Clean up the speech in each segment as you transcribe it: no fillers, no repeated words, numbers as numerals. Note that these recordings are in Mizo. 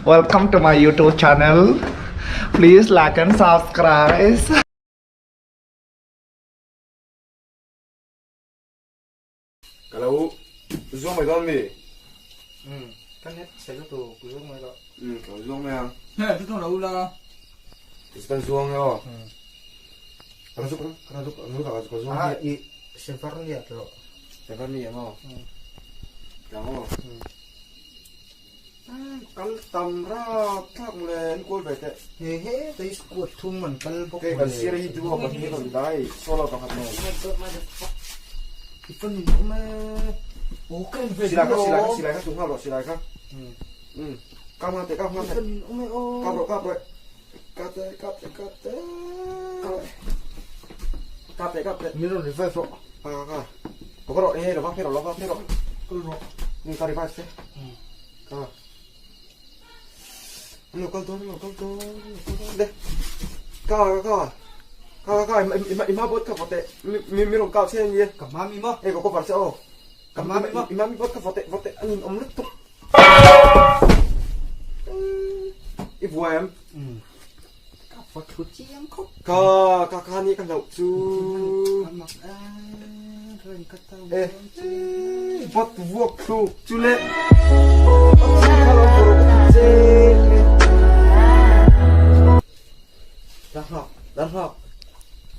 Welcome to my YouTube channel. Please like and subscribe. Ka lo zuang mai dawn mi? Um, ka net chhe lutuk zuang mai rawh. Um, ka lo zuang mai ang. He, chu chuan lo ula. Ti kan zuang e aw. Kan zuk kan zuk kan zuk ka zuang hi. I sevar ni at rawh. Sevar ni ang aw. Tang aw. Kal tam rap thlak mawle an kual ve teh. He he tei squad thum an kal bawk mawle. Kan sir hi duo pahnih rawn dai solo pakhat nen. I fan in awm e. Aw ka en ve Silai kha silai kha silai kha chung nghal rawh silai kha. Um kap nghal teh kap nghal teh. I fan in awm e aw. Kap rawh kap rawh. Kap teh kap teh kap teh. Kap teh kap teh. Min rawn revive rawh. Ka ka ka. Ka rawh e lo va phe rawh lo va phe rawh. Kal rawh. Um ka revive che. Ka. An lo kal dawn an lo kal dawn an lo kal dawn de. Ka ka ka. Ka ka ka i ma bot ka vote mi mi rawn kau che ania. Ka ma mi maw. Hei ka cover che aw. Ka ma mi maw. I ma mi bot ka vote vote an in awm lutuk. I buai em? Ka va thu chiang khawp. Ka ka ka ni ka hlauh chu. Mak a reng ka tau. E bot vuak thluk chu le. Kha lo vur che. Dar hlak dar hlak.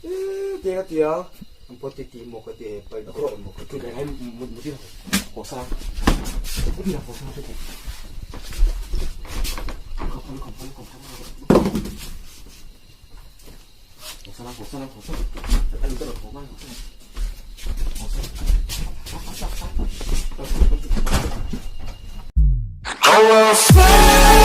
E te ka tia. Ang po ti ti mo ka ti e pai mo ka ti. Hai mu mu ti ho sa. Mu ti ho sa te. I will fly.